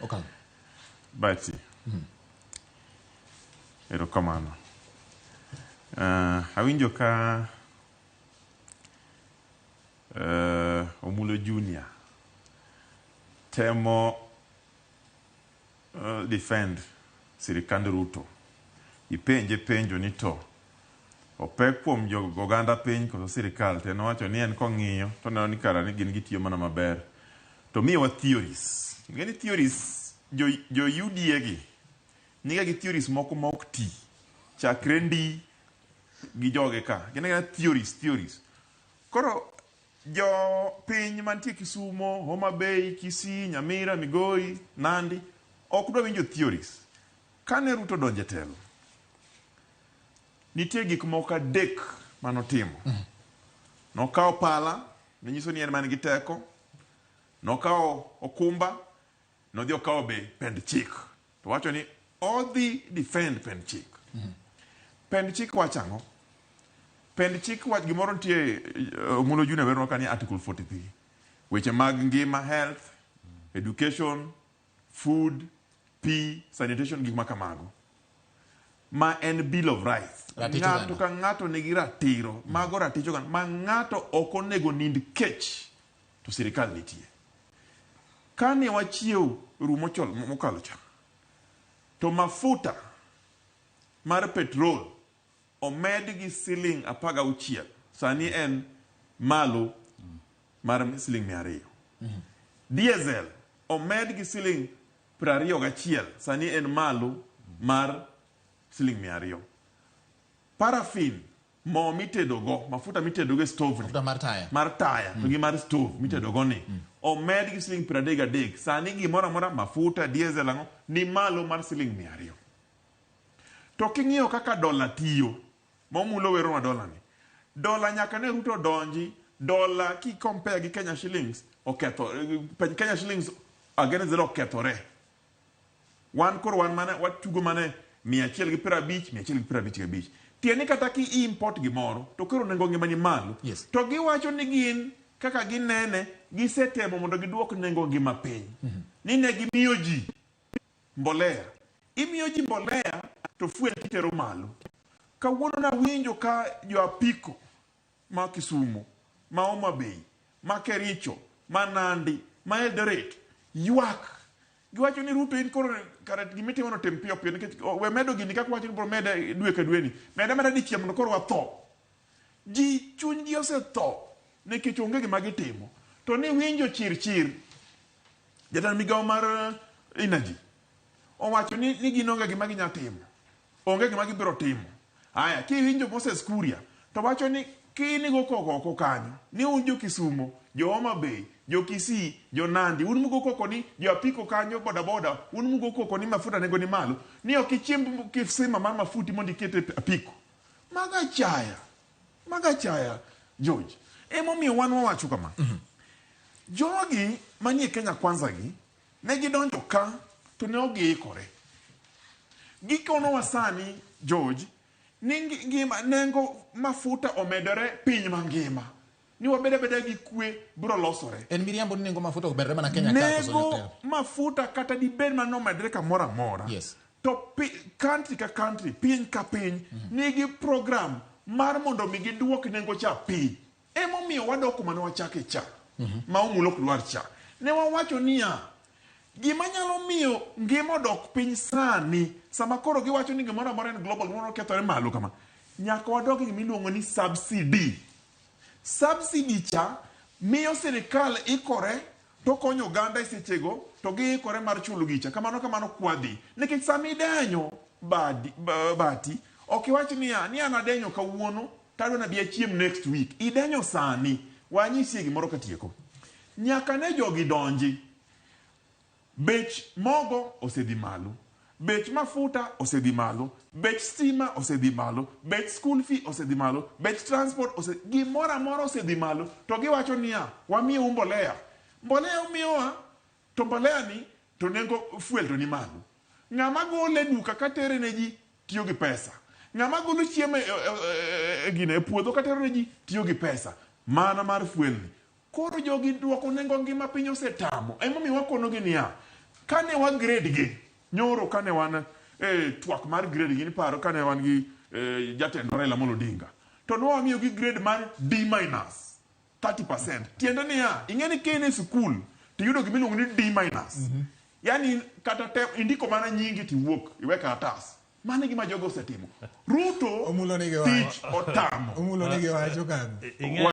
Okang. Bati. Erokamano. Awinjo ka Omulo Junior temo defend sirikand Ruto. Ipenje penjo ni to opek kuom jo oganda piny koso sirikal to en owacho ni en kong'iyo to oneno ni kara ni gin gitiyo mana maber. To miyowa theories. Ing'e ni theories jo UDA gi niga gi theories moko ma ok ti. Chakre ndi gi joge ka. Gin agina theories, theories. Koro jo piny mantie Kisumo, Homa Bay, Kisii, Nyamira, Migori, Nandi ok dwa winjo theories. Kane Ruto donjo e telo, nitie gik moko adek manotimo. Nokawo pala, ne nyiso ni en man gi teko. Nokawo okumba, nodhi okawo be pend chik. To wacho ni odhi defend pend chik. Pend chik wacho ang'o? Pend chik wach gimoro nitie Omulo Junior wernwa ka ni Article 43. Weche mag ngima, health, education, food, pi, sanitation, gik ma kamago. Ma en Bill of Rights. Ratich Ng'ato oganda. ka ng'ato nigi ratiro. Mago ratich oganda. Ma ng'ato ok onego nind kech to sirikal nitie. Kane wachiew ru mokalo cha, to mafuta mar petrol omed gi siling 16, sani en malo mar siling 200. Diesel omed gi siling 21, sani en malo mar siling 200. Paraffin, mo mitedo go, mafuta mitedo go e stove ni, Mafuta mar taya. Mar taya to gi mar stove mitedo go ni, omed gi siling 33. Sani gimoro amora, mafuta, diesel, ang'o, ni malo mar siling 200. To king'iyo kaka dola tiyo, momulo weronwa dola ni. Dola nyaka ne Ruto donji, dola ki compare gi Kenya shillings oketho, Kenya shillings against the okethore. Wan koro wan mana watugo mana 150, 155. Tiende ni kata ki import gimoro, to koro nengo ngima ni malo. To giwacho ni gin kaka ginene, gisetemo mondo giduok nengo ngima piny. Ni ne gimiyo ji mbolea. Imiyo ji mbolea to fuel titero malo. Kawuono nawinjo ka jo apiko ma Kisumo, ma Homa Bay, ma Kericho, ma Nandi, ma Eldoret ywak. Giwacho ni Ruto in koro kare gimitimo no tim piyo piyo nikech we medo gini kaka wacho ni bro mede dwe ka dwe ni. Mede meda dichiel mondo koro watho. Ji chunygi osetho nikech onge gima gitimo. To ni winjo chir chir. Jatend migawo mar energy owacho ni gin onge gima ginya timo. Onge gima gibiro timo. Aya, kiwinjo Moses Kuria to wacho ni kinigo koko oko kanyo ni un jo Kisumo, jo Homa Bay, jo Kisii, jo Nandi, un mugo koko ni jo apiko kanyo boda boda, un mugo koko ni mafuta nengo ni malo, ni ok ichimb kisima mar mafuti mondo iket e apiko. Mago achaya. Mago achaya, George. Emomiyo wan wawacho kama. Jogi manie Kenya Kwanza gi, ne gidonjo ka to ne ok giikore. Gikonowa sani, George, ni ngima nengo mafuta omedore piny mangima. Ni wabed abeda gi kwe biro losore. En miriambo ni nengo mafuta omedore mana Kenya ka koso Nengo nyaka- mafuta kata dibed mana nomedre kamoro amora. To country ka country, piny ka piny, nigi program mar mondo mi giduok nengo cha piny. Emomiyo wadok kuma ne wachake cha, ma Omulo ok dwar cha. Ne wawacho niya, gima nyalo miyo ngima odok piny sani, sama koro giwacho ni gimoro amora en global, gimoro okethore malo kama, nyaka wadog e gima iluongo ni subsidy. Subsidy cha miyo sirikal ikore to konyo oganda e sechego to giikore mar chulo gicha. Kamano kamano kwadhi. Nikech sama idenyo bati, ok iwach niya, ni an adenyo kawuono, to adwa nabi achiem next week. Idenyo sani. Wanyisie gimoro katieko. Nyaka ne jogi donji. Bech mogo osedhi malo. Bech mafuta osedhi malo. Bech stima osedhi malo. Bech school fee osedhi malo. Bech transport ose gimoro amora osedhi malo. To giwacho niya, wamiyou mbolea. Mbolea umiyowa, to mbolea ni to nengo fuel to ni malo. Ng'ama gole e duka katere ne ji tiyo gi pesa. Ng'ama golo chiemo e gine e puodho katero ne ji tiyo gi pesa. Mana mar fuel ni. Koro jogi duoko nengo ngima piny osetamo. Emomiyo wakonogi niya, Kane wa grade gi, nyoro kane wan e twak mar grade gi, niparo kane wan gi jatendwa Raila Amolo Odinga, to ne wamiyogi grade mar D minus 30%. Tiende niya, ing'e ni ka in e sikul to iyudo gima iluongo ni D minus. Yani kata tem, indiko mana nyingi tiwuok iwe karatas. Mano e gima jogo osetimo. Ruto Omulo nigi wach. tich otamo. Omulo nigi wach okadho. Ing'e